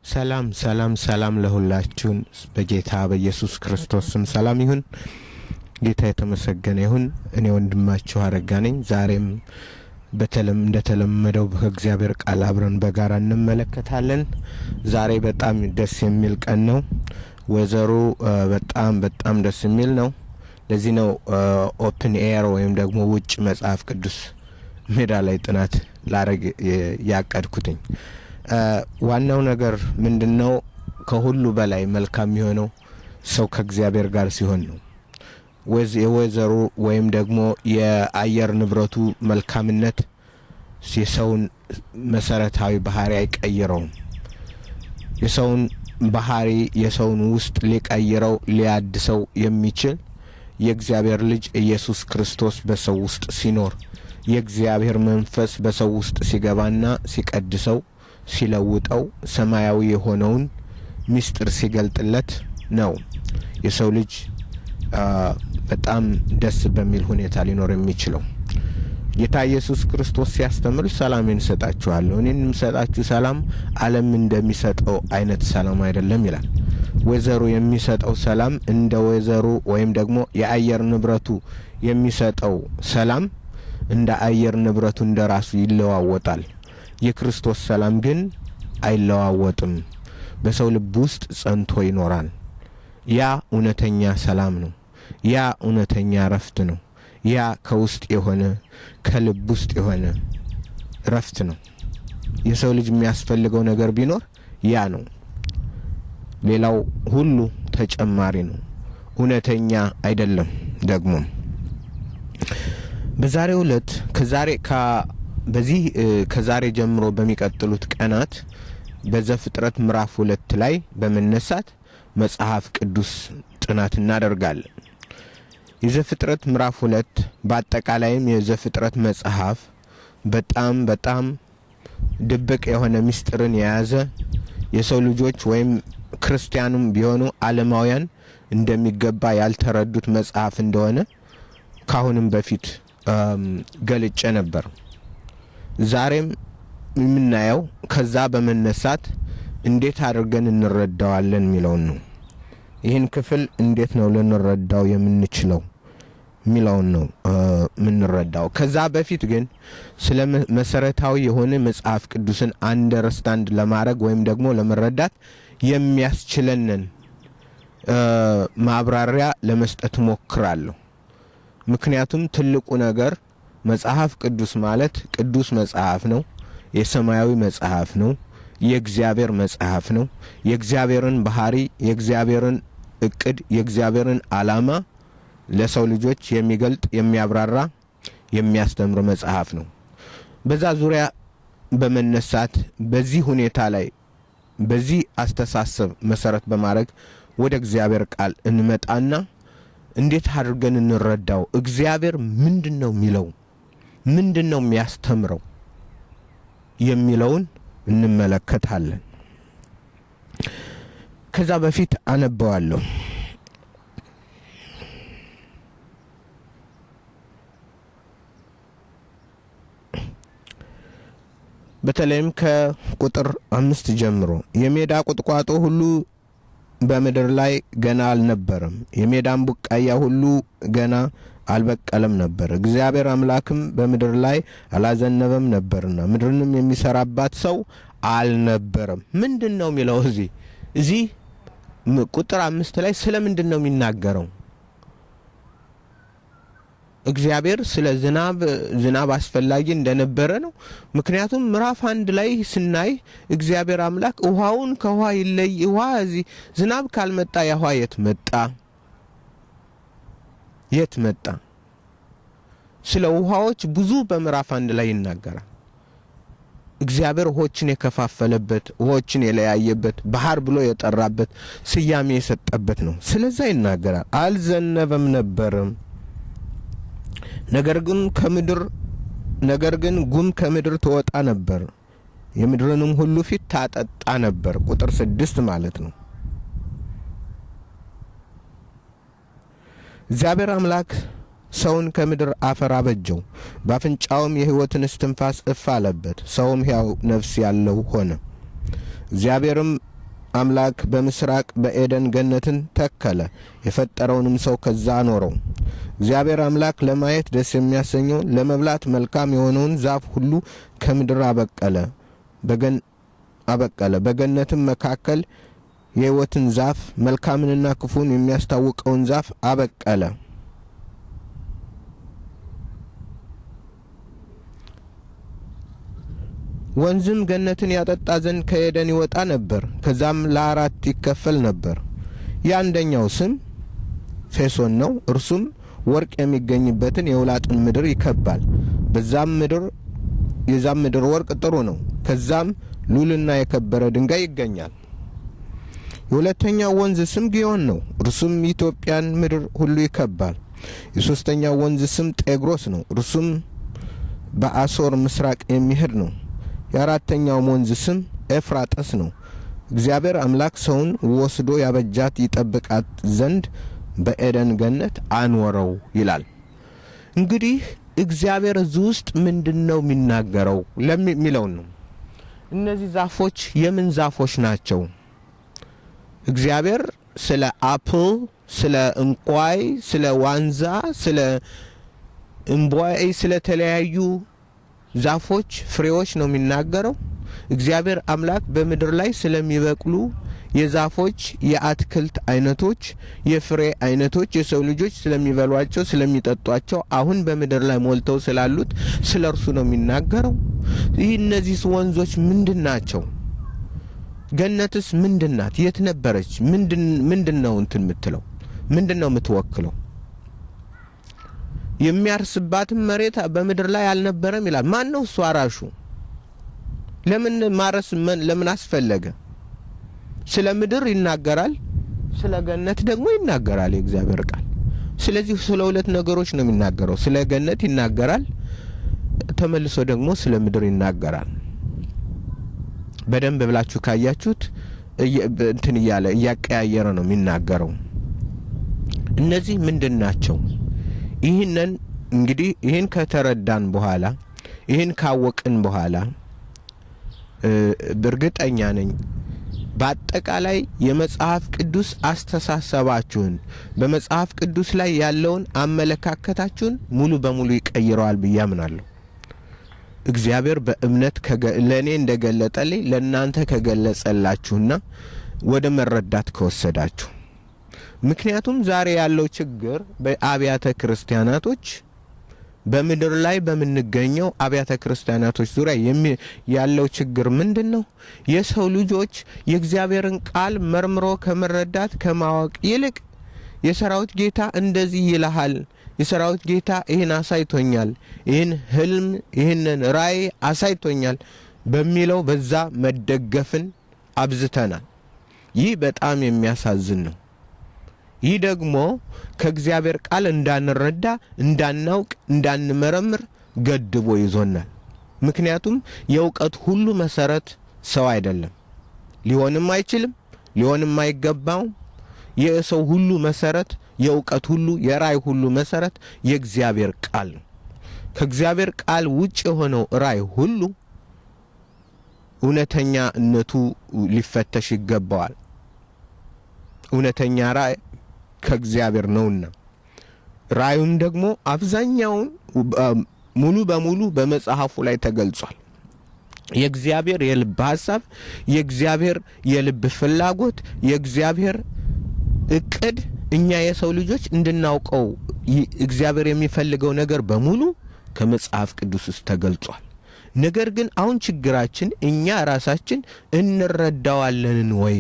ሰላም ሰላም ሰላም ለሁላችሁን በጌታ በኢየሱስ ክርስቶስ ስም ሰላም ይሁን። ጌታ የተመሰገነ ይሁን። እኔ ወንድማችሁ አረጋ ነኝ። ዛሬም እንደተለመደው ከእግዚአብሔር ቃል አብረን በጋራ እንመለከታለን። ዛሬ በጣም ደስ የሚል ቀን ነው። ወይዘሩ በጣም በጣም ደስ የሚል ነው። ለዚህ ነው open air ወይም ደግሞ ውጭ መጽሐፍ ቅዱስ ሜዳ ላይ ጥናት ላረግ ያቀድኩትኝ። ዋናው ነገር ምንድነው? ከሁሉ በላይ መልካም የሆነው ሰው ከእግዚአብሔር ጋር ሲሆን ነው። የወይዘሩ ወይም ደግሞ የአየር ንብረቱ መልካምነት የሰውን መሰረታዊ ባህሪ አይቀይረውም። የሰውን ባህሪ የሰውን ውስጥ ሊቀይረው ሊያድሰው የሚችል የእግዚአብሔር ልጅ ኢየሱስ ክርስቶስ በሰው ውስጥ ሲኖር፣ የእግዚአብሔር መንፈስ በሰው ውስጥ ሲገባና ሲቀድሰው ሲለውጠው ሰማያዊ የሆነውን ሚስጥር ሲገልጥለት ነው የሰው ልጅ በጣም ደስ በሚል ሁኔታ ሊኖር የሚችለው። ጌታ ኢየሱስ ክርስቶስ ሲያስተምር ሰላሜን እሰጣችኋለሁ፣ እኔን የምሰጣችሁ ሰላም ዓለም እንደሚሰጠው አይነት ሰላም አይደለም ይላል። ወይዘሩ የሚሰጠው ሰላም እንደ ወይዘሩ ወይም ደግሞ የአየር ንብረቱ የሚሰጠው ሰላም እንደ አየር ንብረቱ እንደራሱ ይለዋወጣል። የክርስቶስ ሰላም ግን አይለዋወጥም። በሰው ልብ ውስጥ ጸንቶ ይኖራል። ያ እውነተኛ ሰላም ነው። ያ እውነተኛ ረፍት ነው። ያ ከውስጥ የሆነ ከልብ ውስጥ የሆነ ረፍት ነው። የሰው ልጅ የሚያስፈልገው ነገር ቢኖር ያ ነው። ሌላው ሁሉ ተጨማሪ ነው፣ እውነተኛ አይደለም። ደግሞ በዛሬው ዕለት በዚህ ከዛሬ ጀምሮ በሚቀጥሉት ቀናት በዘፍጥረት ምዕራፍ 2 ላይ በመነሳት መጽሐፍ ቅዱስ ጥናት እናደርጋለን። የዘፍጥረት ምዕራፍ 2 በአጠቃላይም የዘፍጥረት መጽሐፍ በጣም በጣም ድብቅ የሆነ ሚስጥርን የያዘ የሰው ልጆች ወይም ክርስቲያኑም ቢሆኑ ዓለማውያን እንደሚገባ ያልተረዱት መጽሐፍ እንደሆነ ካሁንም በፊት ገልጬ ነበር። ዛሬም የምናየው ከዛ በመነሳት እንዴት አድርገን እንረዳዋለን የሚለውን ነው። ይህን ክፍል እንዴት ነው ልንረዳው የምንችለው የሚለውን ነው የምንረዳው። ከዛ በፊት ግን ስለ መሰረታዊ የሆነ መጽሐፍ ቅዱስን አንደርስታንድ ለማድረግ ወይም ደግሞ ለመረዳት የሚያስችለንን ማብራሪያ ለመስጠት እሞክራለሁ። ምክንያቱም ትልቁ ነገር መጽሐፍ ቅዱስ ማለት ቅዱስ መጽሐፍ ነው። የሰማያዊ መጽሐፍ ነው። የእግዚአብሔር መጽሐፍ ነው። የእግዚአብሔርን ባህሪ፣ የእግዚአብሔርን እቅድ፣ የእግዚአብሔርን ዓላማ ለሰው ልጆች የሚገልጥ፣ የሚያብራራ፣ የሚያስተምር መጽሐፍ ነው። በዛ ዙሪያ በመነሳት በዚህ ሁኔታ ላይ በዚህ አስተሳሰብ መሰረት በማድረግ ወደ እግዚአብሔር ቃል እንመጣና እንዴት አድርገን እንረዳው፣ እግዚአብሔር ምንድነው የሚለው፣ ምንድነው የሚያስተምረው የሚለውን እንመለከታለን። ከዛ በፊት አነበዋለሁ። በተለይም ከቁጥር 5 ጀምሮ የሜዳ ቁጥቋጦ ሁሉ በምድር ላይ ገና አልነበረም፣ የሜዳም ቡቃያ ሁሉ ገና አልበቀለም ነበር። እግዚአብሔር አምላክም በምድር ላይ አላዘነበም ነበርና ምድርንም የሚሰራባት ሰው አልነበረም። ምንድነው የሚለው እዚህ ቁጥር 5 ላይ ስለ ምንድነው የሚናገረው? እግዚአብሔር ስለ ዝናብ አስፈላጊ እንደነበረ ነው። ምክንያቱም ምዕራፍ 1 ላይ ስናይ እግዚአብሔር አምላክ ውሃውን ከውሃ ይለይ፣ ውሃ እዚህ ዝናብ ካልመጣ ያ ውሃ የት መጣ? የት መጣ? ስለ ውሃዎች ብዙ በምዕራፍ 1 ላይ ይናገራል። እግዚአብሔር ውሆችን የከፋፈለበት፣ ውሆችን የለያየበት፣ ባህር ብሎ የጠራበት፣ ስያሜ የሰጠበት ነው። ስለዛ ይናገራል። አልዘነበም ነበርም፣ ነገር ግን ጉም ከምድር ትወጣ ነበር፣ የምድርንም ሁሉ ፊት ታጠጣ ነበር። ቁጥር 6 ማለት ነው። እግዚአብሔር አምላክ ሰውን ከምድር አፈር አበጀው፣ በአፍንጫውም የሕይወትን እስትንፋስ እፍ አለበት፣ ሰውም ሕያው ነፍስ ያለው ሆነ። እግዚአብሔርም አምላክ በምስራቅ በኤደን ገነትን ተከለ፣ የፈጠረውንም ሰው ከዛ አኖረው። እግዚአብሔር አምላክ ለማየት ደስ የሚያሰኘውን ለመብላት መልካም የሆነውን ዛፍ ሁሉ ከምድር አበቀለ። በገነትም መካከል የሕይወትን ዛፍ መልካምንና ክፉን የሚያስታውቀውን ዛፍ አበቀለ። ወንዝም ገነትን ያጠጣ ዘንድ ከኤደን ይወጣ ነበር። ከዛም ለአራት ይከፈል ነበር። የአንደኛው ስም ፌሶን ነው። እርሱም ወርቅ የሚገኝበትን የውላጥን ምድር ይከባል። በዛም ምድር የዛም ምድር ወርቅ ጥሩ ነው። ከዛም ሉልና የከበረ ድንጋይ ይገኛል። የሁለተኛው ወንዝ ስም ግዮን ነው። እርሱም ኢትዮጵያን ምድር ሁሉ ይከባል። የሶስተኛው ወንዝ ስም ጤግሮስ ነው። እርሱም በአሶር ምስራቅ የሚሄድ ነው። የአራተኛው ወንዝ ስም ኤፍራጥስ ነው። እግዚአብሔር አምላክ ሰውን ወስዶ ያበጃት ይጠብቃት ዘንድ በኤደን ገነት አኖረው ይላል። እንግዲህ እግዚአብሔር እዚህ ውስጥ ምንድነው የሚናገረው ለሚለው ነው። እነዚህ ዛፎች የምን ዛፎች ናቸው? እግዚአብሔር ስለ apple፣ ስለ እንቋይ፣ ስለ ዋንዛ፣ ስለ እምቧይ፣ ስለ ተለያዩ ዛፎች ፍሬዎች ነው የሚናገረው። እግዚአብሔር አምላክ በምድር ላይ ስለሚበቅሉ የዛፎች የአትክልት አይነቶች፣ የፍሬ አይነቶች፣ የሰው ልጆች ስለሚበሏቸው ስለሚጠጧቸው አሁን በምድር ላይ ሞልተው ስላሉት ስለርሱ ነው የሚናገረው። እነዚህ ወንዞች ምንድን ናቸው? ገነትስ ምንድን ናት? የት ነበረች? ምንድነው እንትን የምትለው? ምንድነው የምትወክለው? የሚያርስባትም መሬት በምድር ላይ አልነበረም ይላል። ማን ነው እሱ አራሹ? ለምን ማረስ ለምን አስፈለገ? ስለ ምድር ይናገራል፣ ስለ ገነት ደግሞ ይናገራል የእግዚአብሔር ቃል። ስለዚህ ስለ ሁለት ነገሮች ነው የሚናገረው። ስለ ገነት ይናገራል፣ ተመልሶ ደግሞ ስለ ምድር ይናገራል። በደንብ ብላችሁ ካያችሁት እንትን እያለ እያቀያየረ ነው የሚናገረው። እነዚህ ምንድን ናቸው? ይህንን እንግዲህ ይህን ከተረዳን በኋላ ይህን ካወቅን በኋላ እርግጠኛ ነኝ በአጠቃላይ የመጽሐፍ ቅዱስ አስተሳሰባችሁን በመጽሐፍ ቅዱስ ላይ ያለውን አመለካከታችሁን ሙሉ በሙሉ ይቀይረዋል ብዬ አምናለሁ። እግዚአብሔር በእምነት ለኔ እንደገለጠልኝ ለናንተ ከገለጸላችሁና ወደ መረዳት ከወሰዳችሁ። ምክንያቱም ዛሬ ያለው ችግር በአብያተ ክርስቲያናቶች በምድር ላይ በምንገኘው አብያተ ክርስቲያናቶች ዙሪያ ያለው ችግር ምንድነው? የሰው ልጆች የእግዚአብሔርን ቃል መርምሮ ከመረዳት ከማወቅ ይልቅ የሰራዊት ጌታ እንደዚህ ይልሃል፣ የሰራዊት ጌታ ይሄን አሳይቶኛል፣ ይሄን ህልም ይሄንን ራእይ አሳይቶኛል በሚለው በዛ መደገፍን አብዝተናል። ይህ በጣም የሚያሳዝን ነው። ይህ ደግሞ ከእግዚአብሔር ቃል እንዳንረዳ፣ እንዳናውቅ፣ እንዳንመረምር ገድቦ ይዞናል። ምክንያቱም የእውቀት ሁሉ መሰረት ሰው አይደለም፣ ሊሆንም አይችልም፣ ሊሆንም አይገባውም። የሰው ሁሉ መሰረት፣ የእውቀት ሁሉ፣ የራእይ ሁሉ መሰረት የእግዚአብሔር ቃል ነው። ከእግዚአብሔር ቃል ውጭ የሆነው ራእይ ሁሉ እውነተኛነቱ ሊፈተሽ ይገባዋል። እውነተኛ ራእይ ከእግዚአብሔር ነውና ራእዩም ደግሞ አብዛኛውን ሙሉ በሙሉ በመጽሐፉ ላይ ተገልጿል። የእግዚአብሔር የልብ ሐሳብ፣ የእግዚአብሔር የልብ ፍላጎት፣ የእግዚአብሔር እቅድ እኛ የሰው ልጆች እንድናውቀው እግዚአብሔር የሚፈልገው ነገር በሙሉ ከመጽሐፍ ቅዱስ ውስጥ ተገልጿል። ነገር ግን አሁን ችግራችን እኛ ራሳችን እንረዳዋለን ወይ?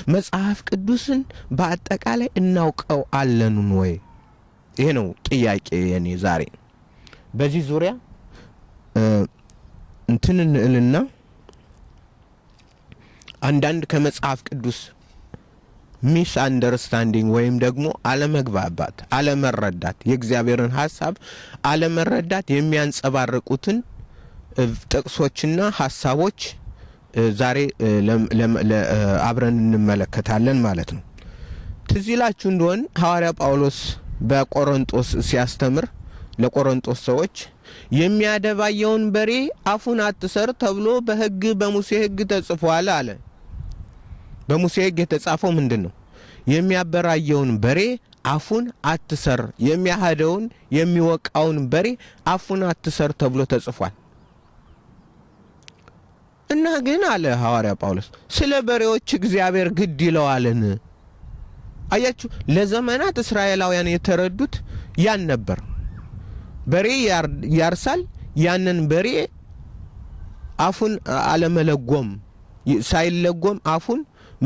መጽሐፍ ቅዱስን በአጠቃላይ እናውቀዋለን ወይ? ይሄ ነው ጥያቄ የኔ ዛሬ። በዚህ ዙሪያ እንትን እንልና አንዳንድ ከመጽሐፍ ቅዱስ misunderstanding ወይም ደግሞ አለመግባባት፣ አለመረዳት፣ የእግዚአብሔርን ሐሳብ አለመረዳት የሚያንጸባርቁትን ጥቅሶችና ሐሳቦች ዛሬ አብረን እንመለከታለን ማለት ነው። ትዝ ይላችሁ እንደሆን ሐዋርያ ጳውሎስ በቆሮንቶስ ሲያስተምር ለቆሮንቶስ ሰዎች የሚያደባየውን በሬ አፉን አትሰር ተብሎ በሕግ በሙሴ ሕግ ተጽፏል አለ። በሙሴ ሕግ የተጻፈው ምንድነው? የሚያበራየውን በሬ አፉን አትሰር፣ የሚያሃደውን የሚወቃውን በሬ አፉን አትሰር ተብሎ ተጽፏል። እና ግን አለ ሐዋርያ ጳውሎስ ስለ በሬዎች እግዚአብሔር ግድ ይለዋልን? አያችሁ፣ ለዘመናት እስራኤላውያን የተረዱት ያን ነበር። በሬ ያርሳል፣ ያንን በሬ አፉን አለመለጎም፣ ሳይለጎም አፉን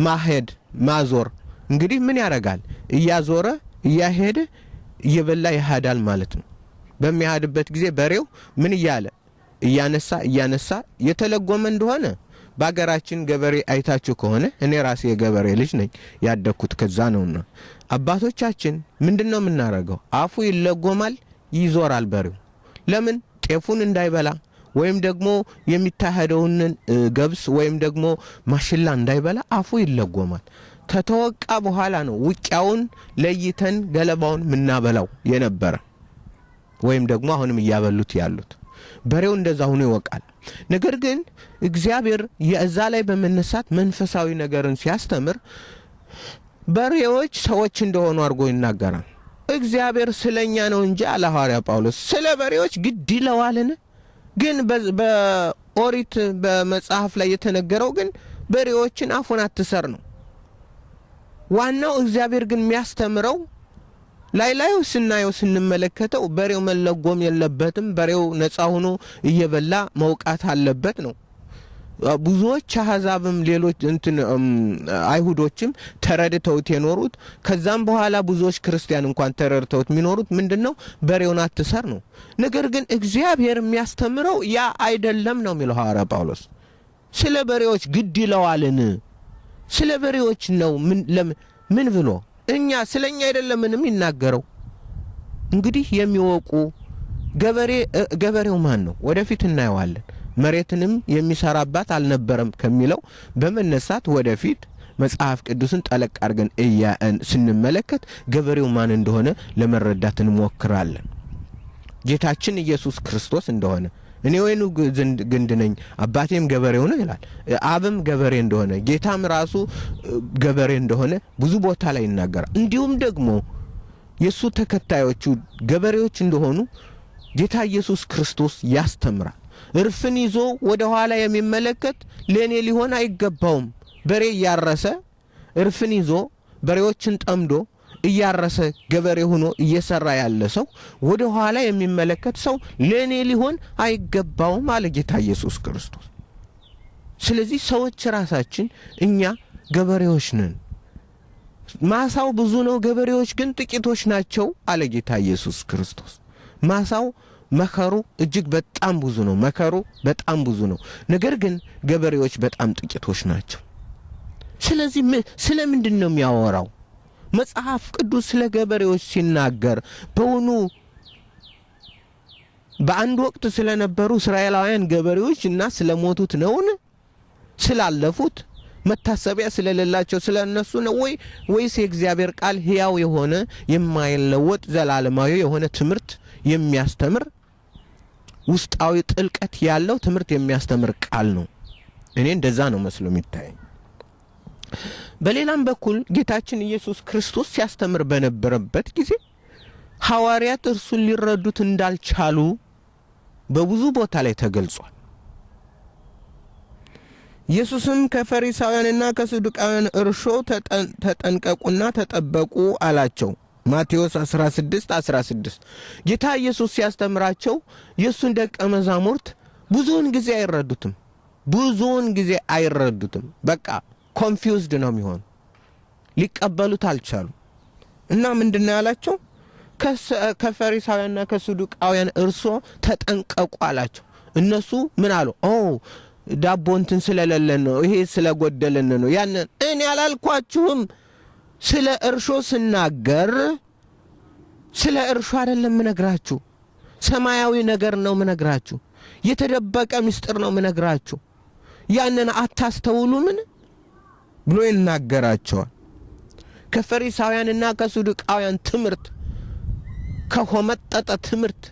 ማሄድ ማዞር። እንግዲህ ምን ያረጋል? እያዞረ እያሄደ እየበላ ይሄዳል ማለት ነው። በሚያሄድበት ጊዜ በሬው ምን እያለ እያነሳ እያነሳ የተለጎመ እንደሆነ በአገራችን ገበሬ አይታችሁ ከሆነ እኔ ራሴ የገበሬ ልጅ ነኝ፣ ያደግኩት ከዛ ነውና አባቶቻችን ምንድነው የምናረገው? አፉ ይለጎማል፣ ይዞራል በሬው። ለምን? ጤፉን እንዳይበላ ወይም ደግሞ የሚታሄደውን ገብስ ወይም ደግሞ ማሽላ እንዳይበላ አፉ ይለጎማል። ከተወቃ በኋላ ነው ውቂያውን ለይተን ገለባውን ምናበላው የነበረ፣ ወይም ደግሞ አሁንም እያበሉት ያሉት። በሬው እንደዛ ሆኖ ይወቃል። ነገር ግን እግዚአብሔር የዛ ላይ በመነሳት መንፈሳዊ ነገርን ሲያስተምር በሬዎች ሰዎች እንደሆኑ አድርጎ ይናገራል። እግዚአብሔር ስለኛ ነው እንጂ አለ ሐዋርያ ጳውሎስ ስለ በሬዎች ግድ ይለዋልን? ግን በኦሪት በመጽሐፍ ላይ የተነገረው ግን በሬዎችን አፉን አትሰር ነው። ዋናው እግዚአብሔር ግን የሚያስተምረው ላይ ላይ ስናየው ስንመለከተው በሬው መለጎም የለበትም፣ በሬው ነፃ ሆኖ እየበላ መውቃት አለበት ነው። ብዙዎች አሕዛብም ሌሎች እንትን አይሁዶችም ተረድተውት የኖሩት፣ ከዛም በኋላ ብዙዎች ክርስቲያን እንኳን ተረድተውት የሚኖሩት ምንድነው? በሬውን አትሰር ነው። ነገር ግን እግዚአብሔር የሚያስተምረው ያ አይደለም ነው የሚለው ሐዋርያ ጳውሎስ። ስለ በሬዎች ግድ ይለዋልን? ስለ በሬዎች ነው ምን ብሎ እኛ ስለኛ አይደለም ምንም ይናገረው። እንግዲህ የሚወቁ ገበሬው ማን ነው? ወደፊት እናየዋለን። መሬትንም የሚሰራባት አልነበረም ከሚለው በመነሳት ወደፊት መጽሐፍ ቅዱስን ጠለቅ አድርገን ስንመለከት ገበሬው ማን እንደሆነ ለመረዳት እንሞክራለን። ጌታችን ኢየሱስ ክርስቶስ እንደሆነ፣ እኔ ወይኑ ግንድ ነኝ አባቴም ገበሬው ነው ይላል። አብም ገበሬ እንደሆነ ጌታም ራሱ ገበሬ እንደሆነ ብዙ ቦታ ላይ ይናገራል። እንዲሁም ደግሞ የሱ ተከታዮቹ ገበሬዎች እንደሆኑ ጌታ ኢየሱስ ክርስቶስ ያስተምራል። እርፍን ይዞ ወደ ኋላ የሚመለከት ለኔ ሊሆን አይገባውም። በሬ እያረሰ እርፍን ይዞ በሬዎችን ጠምዶ እያረሰ ገበሬ ሆኖ እየሰራ ያለ ሰው ወደ ኋላ የሚመለከት ሰው ለኔ ሊሆን አይገባውም አለ ጌታ ኢየሱስ ክርስቶስ። ስለዚህ ሰዎች ራሳችን እኛ ገበሬዎች ነን። ማሳው ብዙ ነው፣ ገበሬዎች ግን ጥቂቶች ናቸው አለ ጌታ ኢየሱስ ክርስቶስ። ማሳው መከሩ እጅግ በጣም ብዙ ነው፣ መከሩ በጣም ብዙ ነው፣ ነገር ግን ገበሬዎች በጣም ጥቂቶች ናቸው። ስለዚህ ስለምንድን ነው የሚያወራው? መጽሐፍ ቅዱስ ስለ ገበሬዎች ሲናገር በውኑ በአንድ ወቅት ስለነበሩ እስራኤላውያን ገበሬዎች እና ስለሞቱት ነውን? ስላለፉት መታሰቢያ ስለሌላቸው ስለነሱ ነው ወይ? ወይስ የእግዚአብሔር ቃል ሕያው የሆነ የማይለወጥ ዘላለማዊ የሆነ ትምህርት የሚያስተምር ውስጣዊ ጥልቀት ያለው ትምህርት የሚያስተምር ቃል ነው? እኔ እንደዛ ነው መስሎ የሚታየኝ። በሌላም በኩል ጌታችን ኢየሱስ ክርስቶስ ሲያስተምር በነበረበት ጊዜ ሐዋርያት እርሱን ሊረዱት እንዳልቻሉ በብዙ ቦታ ላይ ተገልጿል። ኢየሱስም ከፈሪሳውያንና ከሰዱቃውያን እርሾ ተጠንቀቁና ተጠበቁ አላቸው። ማቴዎስ 16:16። ጌታ ኢየሱስ ሲያስተምራቸው የሱን ደቀ መዛሙርት ብዙውን ጊዜ አይረዱትም። ብዙውን ጊዜ አይረዱትም። በቃ confused ነው የሚሆኑ፣ ሊቀበሉት አልቻሉም። እና ምንድነው ያላቸው? ከፈሪሳውያንና ከሰዱቃውያን እርሾ ተጠንቀቁ አላቸው። እነሱ ምን አሉ? ኦ ዳቦ እንትን ስለሌለን ነው፣ ይሄ ስለጎደለን ነው። ያንን እኔ አላልኳችሁም። ስለ እርሾ ስናገር ስለ እርሾ አይደለም ምነግራችሁ፣ ሰማያዊ ነገር ነው ምነግራችሁ፣ የተደበቀ ምስጢር ነው ምነግራችሁ። ያንን አታስተውሉምን ብሎ ይናገራቸዋል። ከፈሪሳውያንና ከሰዱቃውያን ትምህርት፣ ከሆመጠጠ ትምህርት፣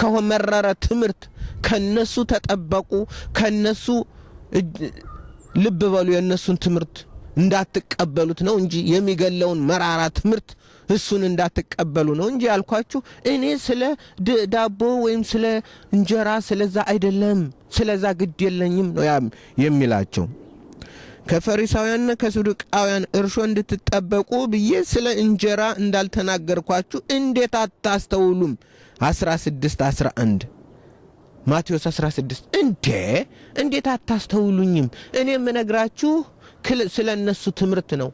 ከሆመረረ ትምህርት ከነሱ ተጠበቁ፣ ከነሱ ልብ በሉ፣ የነሱን ትምህርት እንዳትቀበሉት ነው እንጂ የሚገለውን መራራ ትምህርት እሱን እንዳትቀበሉ ነው እንጂ ያልኳችሁ እኔ ስለ ዳቦ ወይም ስለ እንጀራ ስለዛ አይደለም፣ ስለዛ ግድ የለኝም ነው የሚላቸው። ከፈሪሳውያንና ከሰዱቃውያን እርሾ እንድትጠበቁ ብዬ ስለ እንጀራ እንዳልተናገርኳችሁ እንዴት አታስተውሉም? 16:11 ማቴዎስ 16። እንዴ እንዴት አታስተውሉኝም? እኔ የምነግራችሁ ስለ እነሱ ትምህርት ነው።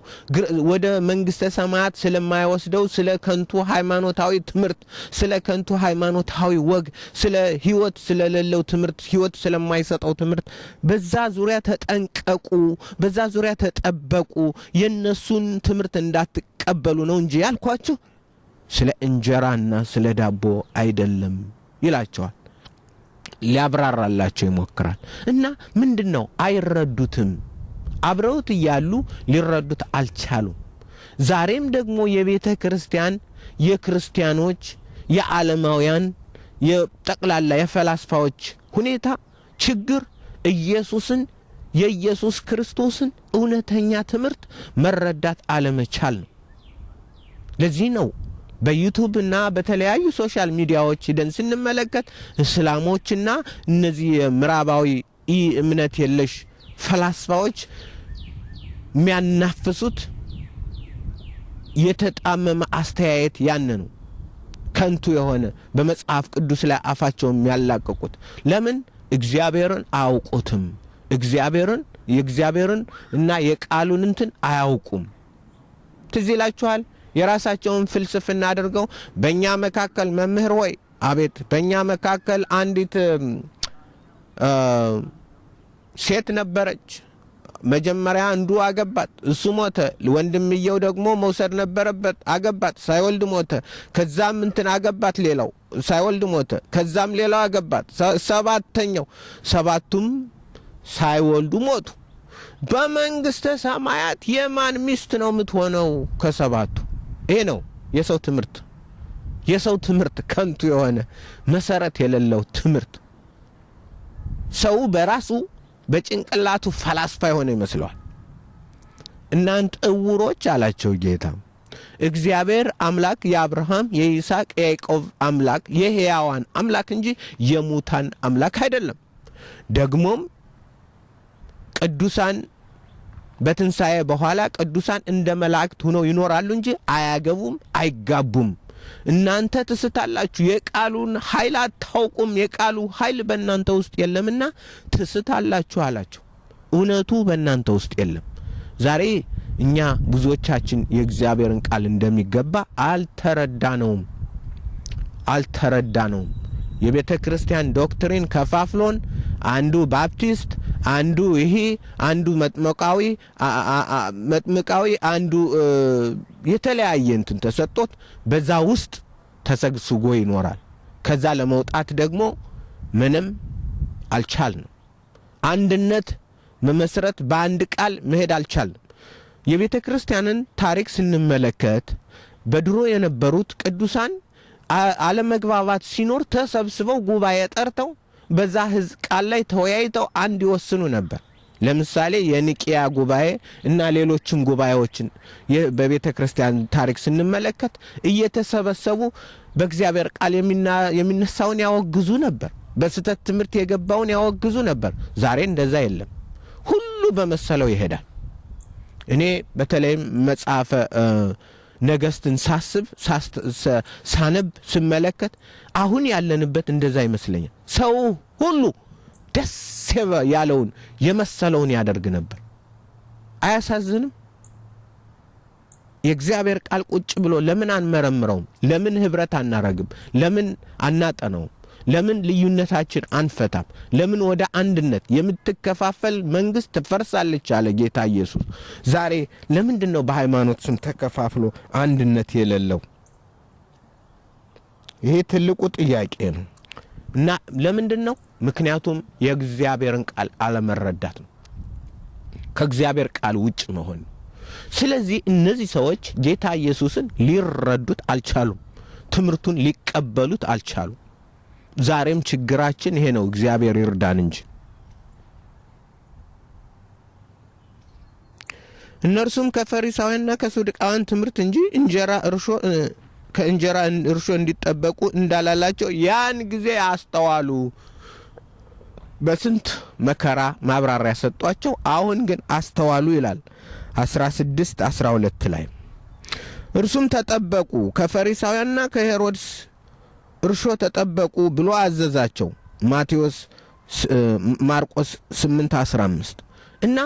ወደ መንግስተ ሰማያት ስለማይወስደው ስለ ከንቱ ሃይማኖታዊ ትምህርት፣ ስለ ከንቱ ሃይማኖታዊ ወግ፣ ስለ ህይወት ስለሌለው ትምህርት፣ ህይወት ስለማይሰጠው ትምህርት በዛ ዙሪያ ተጠንቀቁ፣ በዛ ዙሪያ ተጠበቁ፣ የነሱን ትምህርት እንዳትቀበሉ ነው እንጂ ያልኳችሁ ስለ እንጀራና ስለ ዳቦ አይደለም ይላቸዋል። ሊያብራራላቸው ይሞክራል። እና ምንድነው አይረዱትም። አብረውት እያሉ ሊረዱት አልቻሉም። ዛሬም ደግሞ የቤተ ክርስቲያን የክርስቲያኖች የዓለማውያን የጠቅላላ የፈላስፋዎች ሁኔታ ችግር ኢየሱስን የኢየሱስ ክርስቶስን እውነተኛ ትምህርት መረዳት አለመቻል ነው። ለዚህ ነው በዩቲዩብ እና በተለያዩ social media ዎች ሄደን ስንመለከት እስላሞችና እነዚህ ምዕራባዊ እምነት የለሽ ፈላስፋዎች የሚያናፍሱት የተጣመመ አስተያየት ያን ነው። ከንቱ የሆነ በመጽሐፍ ቅዱስ ላይ አፋቸው የሚያላቅቁት ለምን? እግዚአብሔርን አያውቁትም። እግዚአብሔርን የእግዚአብሔርን እና የቃሉን እንትን አያውቁም። ትዝ ይላችኋል የራሳቸውን ፍልስፍና አድርገው በእኛ መካከል መምህር ወይ አቤት፣ በእኛ መካከል አንዲት ሴት ነበረች። መጀመሪያ አንዱ አገባት፣ እሱ ሞተ። ወንድምየው ደግሞ መውሰድ ነበረበት፣ አገባት፣ ሳይወልድ ሞተ። ከዛም እንትን አገባት፣ ሌላው ሳይወልድ ሞተ። ከዛም ሌላው አገባት፣ ሰባተኛው፣ ሰባቱም ሳይወልዱ ሞቱ። በመንግስተ ሰማያት የማን ሚስት ነው የምትሆነው ከሰባቱ? ይሄ ነው የሰው ትምህርት። የሰው ትምህርት ከንቱ የሆነ መሰረት የሌለው ትምህርት። ሰው በራሱ በጭንቅላቱ ፈላስፋ የሆነ ይመስለዋል። እናንተ ዕውሮች አላቸው ጌታ። እግዚአብሔር አምላክ የአብርሃም የይስሐቅ የያዕቆብ አምላክ የሕያዋን አምላክ እንጂ የሙታን አምላክ አይደለም። ደግሞም ቅዱሳን በትንሳኤ በኋላ ቅዱሳን እንደ መላእክት ሆነው ይኖራሉ እንጂ አያገቡም፣ አይጋቡም። እናንተ ትስታላችሁ፣ የቃሉን ኃይል አታውቁም፣ የቃሉ ኃይል በእናንተ ውስጥ የለምና ትስታላችሁ አላቸው። እውነቱ በእናንተ ውስጥ የለም። ዛሬ እኛ ብዙዎቻችን የእግዚአብሔርን ቃል እንደሚገባ አልተረዳነውም። የቤተ ክርስቲያን doctrine ከፋፍሎን አንዱ ባፕቲስት፣ አንዱ ይሄ፣ አንዱ መጥምቃዊ፣ አንዱ የተለያየ እንትን ተሰጥቶት በዛ ውስጥ ተሰግስጎ ይኖራል። ከዛ ለመውጣት ደግሞ ምንም አልቻልንም። አንድነት መመስረት በአንድ ቃል መሄድ አልቻልንም። የቤተ ክርስቲያንን ታሪክ ስንመለከት በድሮ የነበሩት ቅዱሳን አለመግባባት ሲኖር ተሰብስበው ጉባኤ ጠርተው በዛ ህዝብ ቃል ላይ ተወያይተው አንድ ይወስኑ ነበር። ለምሳሌ የኒቂያ ጉባኤ እና ሌሎችም ጉባኤዎችን በቤተ ክርስቲያን ታሪክ ስንመለከት እየተሰበሰቡ በእግዚአብሔር ቃል የሚነሳውን ያወግዙ ነበር። በስህተት ትምህርት የገባውን ያወግዙ ነበር። ዛሬ እንደዛ የለም። ሁሉ በመሰለው ይሄዳል። እኔ በተለይም መጽሐፈ ነገስትን ሳስብ ሳነብ ስመለከት አሁን ያለንበት እንደዛ ይመስለኛል። ሰው ሁሉ ደስ ያለውን የመሰለውን ያደርግ ነበር። አያሳዝንም? የእግዚአብሔር ቃል ቁጭ ብሎ ለምን አንመረምረውም? ለምን ህብረት አናረግም? ለምን አናጠነውም? ለምን ልዩነታችን አንፈታም? ለምን ወደ አንድነት? የምትከፋፈል መንግስት ትፈርሳለች አለ ጌታ ኢየሱስ። ዛሬ ለምንድን ነው በሃይማኖት ስም ተከፋፍሎ አንድነት የሌለው? ይሄ ትልቁ ጥያቄ ነው። እና ለምንድን ነው? ምክንያቱም የእግዚአብሔርን ቃል አለመረዳት ነው። ከእግዚአብሔር ቃል ውጭ መሆን ነው። ስለዚህ እነዚህ ሰዎች ጌታ ኢየሱስን ሊረዱት አልቻሉም። ትምህርቱን ሊቀበሉት አልቻሉም። ዛሬም ችግራችን ይሄ ነው። እግዚአብሔር ይርዳን እንጂ። እነርሱም ከፈሪሳውያንና ከሰዱቃውያን ትምህርት እንጂ እንጀራ እርሾ ከእንጀራ እርሾ እንዲጠበቁ እንዳላላቸው ያን ጊዜ አስተዋሉ። በስንት መከራ ማብራሪያ ሰጧቸው። አሁን ግን አስተዋሉ ይላል 16 12 ላይ። እርሱም ተጠበቁ፣ ከፈሪሳውያንና ከሄሮድስ እርሾ ተጠበቁ ብሎ አዘዛቸው። ማቴዎስ ማርቆስ 8 15። እና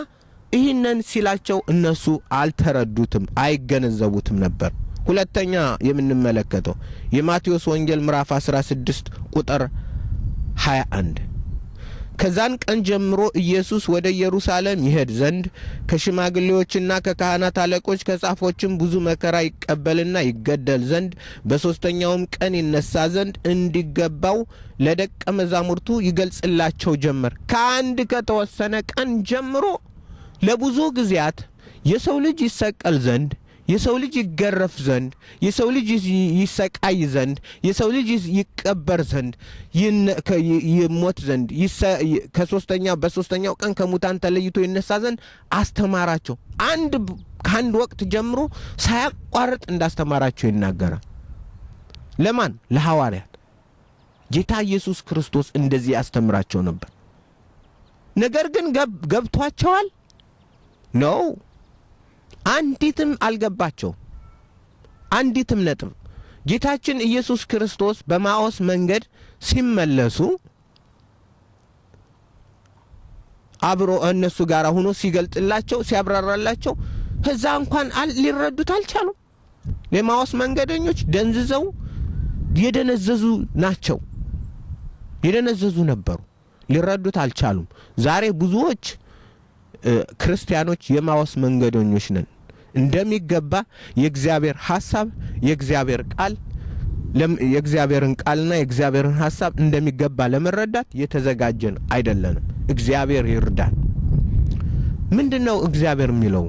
ይህንን ሲላቸው እነሱ አልተረዱትም፣ አይገነዘቡትም ነበር። ሁለተኛ የምንመለከተው የማቴዎስ ወንጌል ምዕራፍ 16 ቁጥር 21። ከዛን ቀን ጀምሮ ኢየሱስ ወደ ኢየሩሳሌም ይሄድ ዘንድ ከሽማግሌዎችና ከካህናት አለቆች ከጻፎችም ብዙ መከራ ይቀበልና ይገደል ዘንድ በሶስተኛውም ቀን ይነሳ ዘንድ እንዲገባው ለደቀ መዛሙርቱ ይገልጽላቸው ጀመር። ከአንድ ከተወሰነ ቀን ጀምሮ ለብዙ ጊዜያት የሰው ልጅ ይሰቀል ዘንድ፣ የሰው ልጅ ይገረፍ ዘንድ፣ የሰው ልጅ ይሰቃይ ዘንድ፣ የሰው ልጅ ይቀበር ዘንድ፣ ይሞት ዘንድ፣ ከሶስተኛው በሶስተኛው ቀን ከሙታን ተለይቶ ይነሳ ዘንድ አስተማራቸው። አንድ ከአንድ ወቅት ጀምሮ ሳያቋርጥ እንዳስተማራቸው ይናገራል። ለማን? ለሐዋርያት። ጌታ ኢየሱስ ክርስቶስ እንደዚህ ያስተምራቸው ነበር። ነገር ግን ገብቷቸዋል ነው? አንዲትም አልገባቸው። አንዲትም ነጥብ። ጌታችን ኢየሱስ ክርስቶስ በማኦስ መንገድ ሲመለሱ አብሮ እነሱ ጋር ሆኖ ሲገልጥላቸው ሲያብራራላቸው ከዛ እንኳን ሊረዱት አልቻሉም። የማኦስ መንገደኞች ደንዝዘው የደነዘዙ ናቸው። የደነዘዙ ነበሩ። ሊረዱት አልቻሉም። ዛሬ ብዙዎች ክርስቲያኖች የማኦስ መንገደኞች ነን። እንደሚገባ የእግዚአብሔር ሐሳብ የእግዚአብሔር ቃል የእግዚአብሔርን ቃልና የእግዚአብሔርን ሐሳብ እንደሚገባ ለመረዳት የተዘጋጀን አይደለንም። እግዚአብሔር ይርዳን። ምንድነው እግዚአብሔር የሚለው?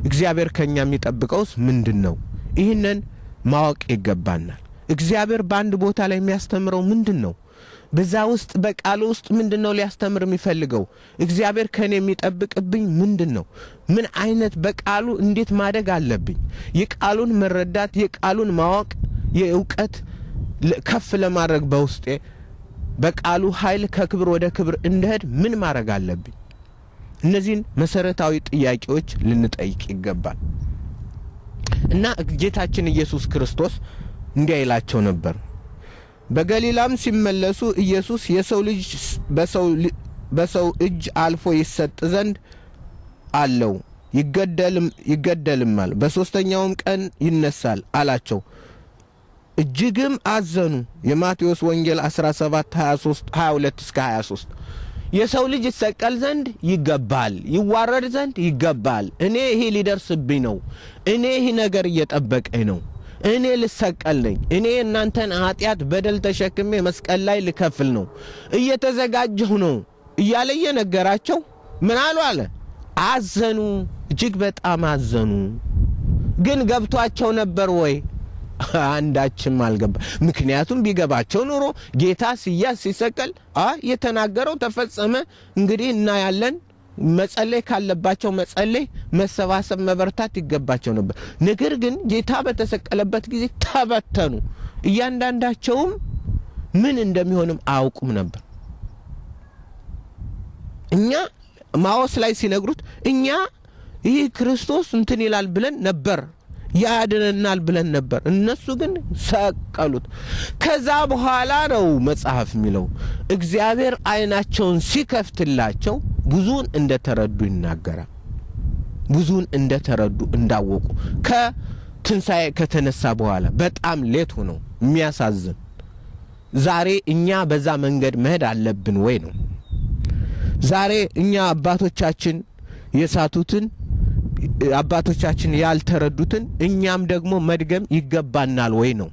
እግዚአብሔር ከኛ የሚጠብቀውስ ምንድነው? ይህንን ማወቅ ይገባናል። እግዚአብሔር በአንድ ቦታ ላይ የሚያስተምረው ምንድነው? በዛ ውስጥ በቃሉ ውስጥ ምንድነው ሊያስተምር የሚፈልገው? እግዚአብሔር ከኔ የሚጠብቅብኝ ምንድነው? ምን አይነት በቃሉ እንዴት ማደግ አለብኝ? የቃሉን መረዳት የቃሉን ማወቅ የእውቀት ከፍ ለማድረግ በውስጤ በቃሉ ኃይል ከክብር ወደ ክብር እንድሄድ ምን ማድረግ አለብኝ? እነዚህን መሰረታዊ ጥያቄዎች ልንጠይቅ ይገባል። እና ጌታችን ኢየሱስ ክርስቶስ እንዲህ ይላቸው ነበር። በገሊላም ሲመለሱ ኢየሱስ የሰው ልጅ በሰው እጅ አልፎ ይሰጥ ዘንድ አለው፣ ይገደልማል፣ በሶስተኛውም ቀን ይነሳል አላቸው። እጅግም አዘኑ። የማቴዎስ ወንጌል 17 23 22 እስከ 23። የሰው ልጅ ይሰቀል ዘንድ ይገባል፣ ይዋረድ ዘንድ ይገባል። እኔ ይሄ ሊደርስብኝ ነው። እኔ ይሄ ነገር እየጠበቀኝ ነው። እኔ ልሰቀል ነኝ። እኔ እናንተን ኃጢአት በደል ተሸክሜ መስቀል ላይ ልከፍል ነው። እየተዘጋጀሁ ነው እያለ እየነገራቸው ምን አሉ አለ? አዘኑ። እጅግ በጣም አዘኑ። ግን ገብቷቸው ነበር ወይ? አንዳችም አልገባ። ምክንያቱም ቢገባቸው ኖሮ ጌታ ሲያዝ ሲሰቀል የተናገረው ተፈጸመ፣ እንግዲህ እናያለን። መጸለይ ካለባቸው መጸለይ፣ መሰባሰብ፣ መበርታት ይገባቸው ነበር። ነገር ግን ጌታ በተሰቀለበት ጊዜ ተበተኑ። እያንዳንዳቸውም ምን እንደሚሆንም አያውቁም ነበር። እኛ ማኦስ ላይ ሲነግሩት እኛ ይህ ክርስቶስ እንትን ይላል ብለን ነበር፣ ያድነናል ብለን ነበር። እነሱ ግን ሰቀሉት። ከዛ በኋላ ነው መጽሐፍ የሚለው እግዚአብሔር አይናቸውን ሲከፍትላቸው ብዙን እንደተረዱ ይናገራል። ብዙን እንደተረዱ እንዳወቁ ከትንሳኤ ከተነሳ በኋላ በጣም late ሆነው የሚያሳዝን። ዛሬ እኛ በዛ መንገድ መሄድ አለብን ወይ ነው። ዛሬ እኛ አባቶቻችን የሳቱትን አባቶቻችን ያልተረዱትን እኛም ደግሞ መድገም ይገባናል ወይ ነው።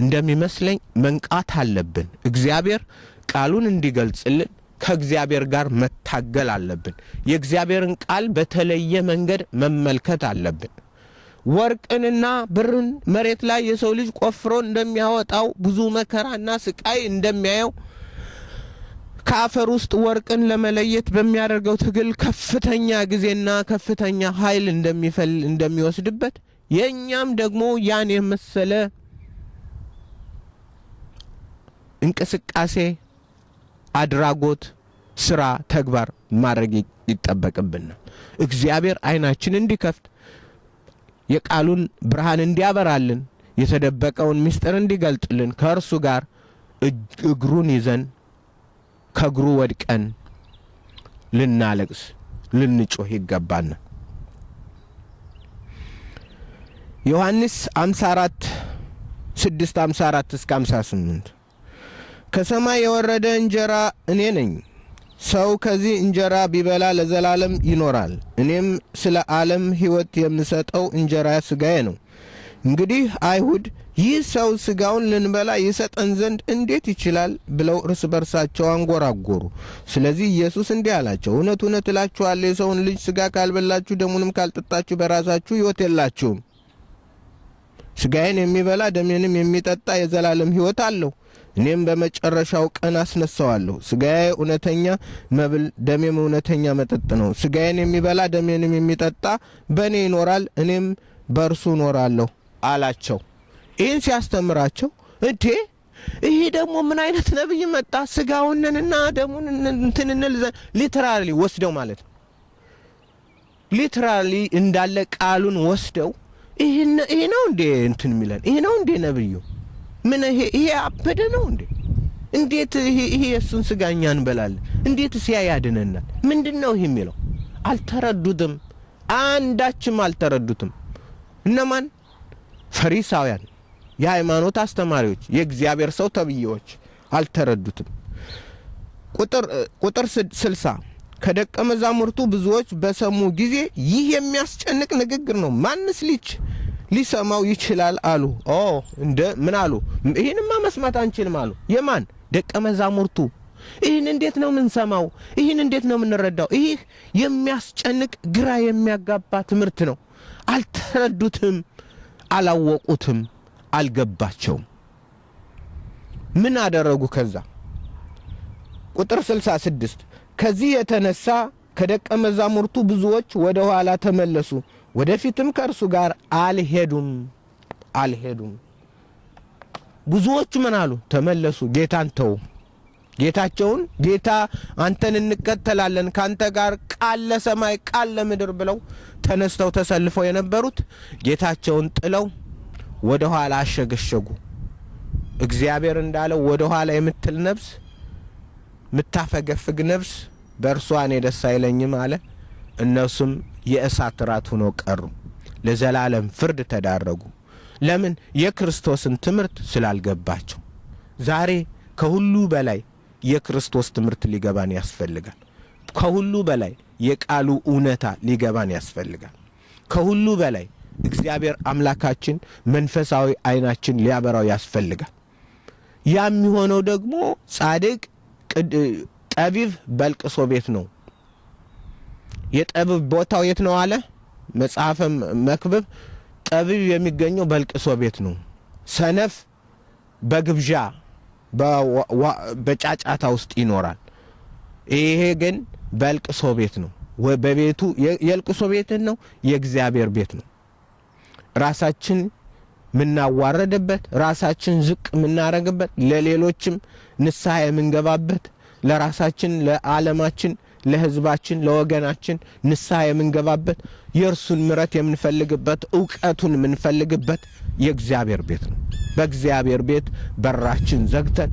እንደሚመስለኝ መንቃት አለብን። እግዚአብሔር ቃሉን እንዲገልጽልን ከእግዚአብሔር ጋር መታገል አለብን። የእግዚአብሔርን ቃል በተለየ መንገድ መመልከት አለብን። ወርቅንና ብርን መሬት ላይ የሰው ልጅ ቆፍሮ እንደሚያወጣው ብዙ መከራና ስቃይ እንደሚያየው ከአፈር ውስጥ ወርቅን ለመለየት በሚያደርገው ትግል ከፍተኛ ጊዜና ከፍተኛ ኃይል እንደሚወስድበት የኛም ደግሞ ያን የመሰለ እንቅስቃሴ፣ አድራጎት፣ ስራ፣ ተግባር ማድረግ ይጠበቅብናል። እግዚአብሔር አይናችን እንዲከፍት፣ የቃሉን ብርሃን እንዲያበራልን፣ የተደበቀውን ምስጢር እንዲገልጥልን ከእርሱ ጋር እግሩን ይዘን ከእግሩ ወድቀን ልናለቅስ ልንጮህ ይገባናል። ዮሐንስ 54 6 54 እስከ 58 ከሰማይ የወረደ እንጀራ እኔ ነኝ። ሰው ከዚህ እንጀራ ቢበላ ለዘላለም ይኖራል። እኔም ስለ ዓለም ሕይወት የምሰጠው እንጀራ ስጋዬ ነው። እንግዲህ አይሁድ ይህ ሰው ስጋውን ልንበላ ይሰጠን ዘንድ እንዴት ይችላል ብለው እርስ በርሳቸው አንጎራጎሩ። ስለዚህ ኢየሱስ እንዲህ አላቸው፣ እውነት እውነት እላችኋለሁ የሰውን ልጅ ስጋ ካልበላችሁ ደሙንም ካልጠጣችሁ በራሳችሁ ሕይወት የላችሁም። ስጋዬን የሚበላ ደሜንም የሚጠጣ የዘላለም ሕይወት አለው፣ እኔም በመጨረሻው ቀን አስነሳዋለሁ። ስጋዬ እውነተኛ መብል ደሜም እውነተኛ መጠጥ ነው። ስጋዬን የሚበላ ደሜንም የሚጠጣ በእኔ ይኖራል፣ እኔም በእርሱ እኖራለሁ አላቸው። ይህን ሲያስተምራቸው እንዴ ይሄ ደግሞ ምን አይነት ነብይ መጣ? ስጋውንንና ደሙን እንትን እንል literally ወስደው ማለት ነው። Literally እንዳለ ቃሉን ወስደው ይሄ ነው እንዴ እንትን የሚለን? ይሄ ነው እንዴ ነብዩ? ምን ይሄ አበደ ነው እንዴ? እንዴት ይሄ የእሱን ስጋ እኛ እንበላለን? እንዴት ያ ያድነናል? ምንድነው ይሄ የሚለው? አልተረዱትም። አንዳችም አልተረዱትም። እነማን? ፈሪሳውያን፣ የሃይማኖት አስተማሪዎች፣ የእግዚአብሔር ሰው ተብዬዎች አልተረዱትም። ቁጥር 60 ከደቀ መዛሙርቱ ብዙዎች በሰሙ ጊዜ ይህ የሚያስጨንቅ ንግግር ነው፣ ማንስ ሊሰማው ይችላል አሉ። እንደ ምን አሉ? ይሄንማ መስማት አንችልም አሉ። የማን? ደቀ መዛሙርቱ። ይህን እንዴት ነው የምንሰማው? ይህን እንዴት ነው የምንረዳው? ይህ የሚያስጨንቅ ግራ የሚያጋባ ትምህርት ነው። አልተረዱትም፣ አላወቁትም፣ አልገባቸውም። ምን አደረጉ ከዛ? ቁጥር 66 ከዚህ የተነሳ ከደቀ መዛሙርቱ ብዙዎች ወደ ኋላ ተመለሱ፣ ወደፊትም ከእርሱ ጋር አልሄዱም። ብዙዎቹ ምን አሉ? ተመለሱ። ጌታን ተው። ጌታቸውን ጌታ አንተን እንከተላለን፣ ካንተ ጋር ቃል ለሰማይ ቃል ለምድር ብለው ተነስተው ተሰልፈው የነበሩት ጌታቸውን ጥለው ወደ ኋላ አሸገሸጉ። እግዚአብሔር እንዳለው ወደ ኋላ የምትል ነፍስ፣ ምታፈገፍግ ነፍስ በእርሷ እኔ ደስ አይለኝም አለ። እነሱም የእሳት ራት ሆነው ቀሩ፣ ለዘላለም ፍርድ ተዳረጉ። ለምን? የክርስቶስን ትምህርት ስላልገባቸው። ዛሬ ከሁሉ በላይ የክርስቶስ ትምህርት ሊገባን ያስፈልጋል። ከሁሉ በላይ የቃሉ እውነታ ሊገባን ያስፈልጋል። ከሁሉ በላይ እግዚአብሔር አምላካችን መንፈሳዊ አይናችን ሊያበራው ያስፈልጋል። ያ የሚሆነው ደግሞ ጻድቅ ጠቢብ በልቅሶ ቤት ነው። የጠቢብ ቦታው የት ነው አለ መጽሐፈ መክብብ። ጠቢብ የሚገኘው በልቅሶ ቤት ነው። ሰነፍ በግብዣ በጫጫታ ውስጥ ይኖራል። ይሄ ግን በልቅሶ ቤት ነው። በቤቱ የልቅሶ ቤት ነው፣ የእግዚአብሔር ቤት ነው። ራሳችን ምናዋረድበት፣ ራሳችን ዝቅ ምናረግበት፣ ለሌሎችም ንስሐ የምንገባበት፣ ለራሳችን፣ ለዓለማችን፣ ለሕዝባችን፣ ለወገናችን ንስሐ የምንገባበት፣ የእርሱን ምሕረት የምንፈልግበት፣ እውቀቱን የምንፈልግበት የእግዚአብሔር ቤት ነው። በእግዚአብሔር ቤት በራችን ዘግተን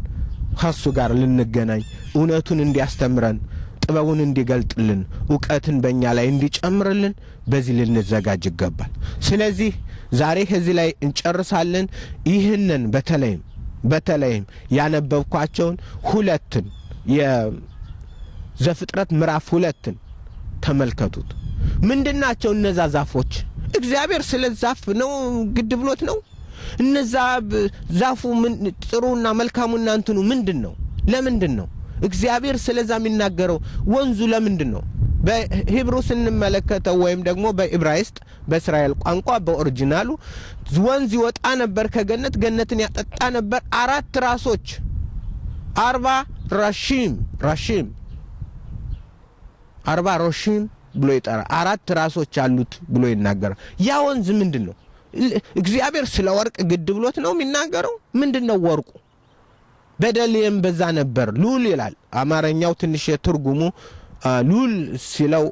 ከእሱ ጋር ልንገናኝ፣ እውነቱን እንዲያስተምረን፣ ጥበቡን እንዲገልጥልን፣ እውቀትን በእኛ ላይ እንዲጨምርልን በዚህ ልንዘጋጅ ይገባል። ስለዚህ ዛሬ ከዚህ ላይ እንጨርሳለን። ይህንን በተለይም ያነበብኳቸውን ሁለትን የዘፍጥረት ምዕራፍ 2ን ተመልከቱት። ምንድናቸው እነዛ ዛፎች? እግዚአብሔር ስለ ዛፍ ነው ግድ ብሎት ነው? እነዛ ዛፉ ጥሩና መልካሙና እንትኑ ምንድነው? ለምንድነው እግዚአብሔር ስለዛ የሚናገረው? ወንዙ ለምንድነው? በሂብሩ ስንመለከተው ወይም ደግሞ በዕብራይስጥ በእስራኤል ቋንቋ በኦሪጂናሉ ወንዝ ይወጣ ነበር ከገነት፣ ገነትን ያጠጣ ነበር። 4 ራሶች 40 ራሺም ራሺም አርባ ሮሺም ብሎ ይጠራል። 4 ራሶች አሉት ብሎ ይናገራል። ያ ወንዝ ምንድነው? እግዚአብሔር ስለ ወርቅ ግድ ብሎት ነው የሚናገረው? ምንድነው ወርቁ? በደልየም በዛ ነበር ሉል ይላል። አማርኛው ትንሽ የትርጉሙ ሉል ሲለው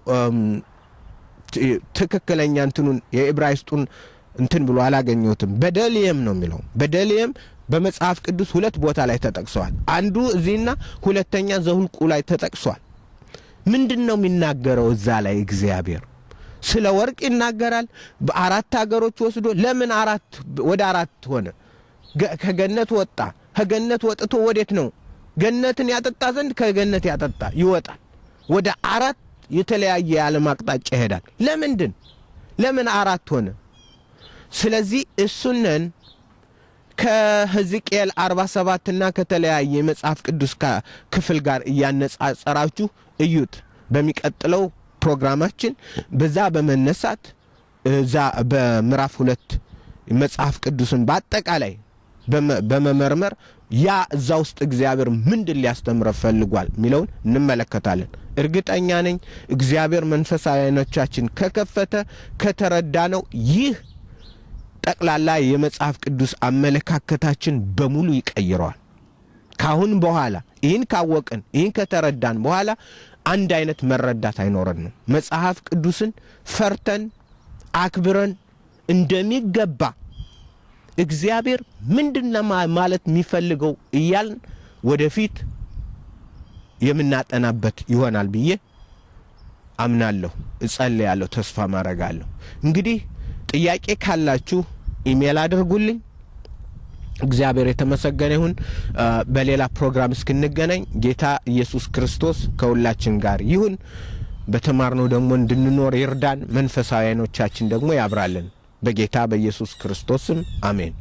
ትክክለኛ እንትኑን የዕብራይስጡን እንትን ብሎ አላገኘሁትም። በደልየም ነው የሚለው። በደልየም በመጽሐፍ ቅዱስ 2 ቦታ ላይ ተጠቅሷል። አንዱ እዚህና ሁለተኛ ዘሁልቁ ላይ ተጠቅሷል። ምንድነው የሚናገረው እዛ ላይ? እግዚአብሔር ስለ ወርቅ ይናገራል። በአራት ሀገሮች ወስዶ ለምን አራት ወደ አራት ሆነ? ከገነት ወጣ። ከገነት ወጥቶ ወዴት ነው? ገነትን ያጠጣ ዘንድ ከገነት ያጠጣ ይወጣል። ወደ አራት የተለያየ የዓለም አቅጣጫ ይሄዳል። ለምንድን? ለምን አራት ሆነ? ስለዚህ እሱነን ከሕዝቅኤል 47 እና ከተለያየ መጽሐፍ ቅዱስ ክፍል ጋር እያነጻጸራችሁ እዩት። በሚቀጥለው ፕሮግራማችን በዛ በመነሳት እዛ በምዕራፍ 2 መጽሐፍ ቅዱስን በአጠቃላይ በመመርመር ያ እዛ ውስጥ እግዚአብሔር ምንድን ሊያስተምረ ፈልጓል የሚለውን እንመለከታለን። እርግጠኛ ነኝ እግዚአብሔር መንፈሳዊ ዓይኖቻችን ከከፈተ ከተረዳነው ይህ ጠቅላላ የመጽሐፍ ቅዱስ አመለካከታችን በሙሉ ይቀይረዋል። ካሁን በኋላ ይህን ካወቅን ይህን ከተረዳን በኋላ አንድ አይነት መረዳት አይኖረንም። መጽሐፍ ቅዱስን ፈርተን አክብረን እንደሚገባ እግዚአብሔር ምንድነው ማለት የሚፈልገው እያልን ወደፊት የምናጠናበት ይሆናል ብዬ አምናለሁ፣ እጸልያለሁ፣ ተስፋ ማረጋለሁ። እንግዲህ ጥያቄ ካላችሁ ኢሜል አድርጉልኝ። እግዚአብሔር የተመሰገነ ይሁን። በሌላ ፕሮግራም እስክንገናኝ ጌታ ኢየሱስ ክርስቶስ ከሁላችን ጋር ይሁን። በተማርነው ደግሞ እንድንኖር ይርዳን። መንፈሳዊ ዓይኖቻችን ደግሞ ያብራልን። በጌታ በኢየሱስ ክርስቶስም አሜን።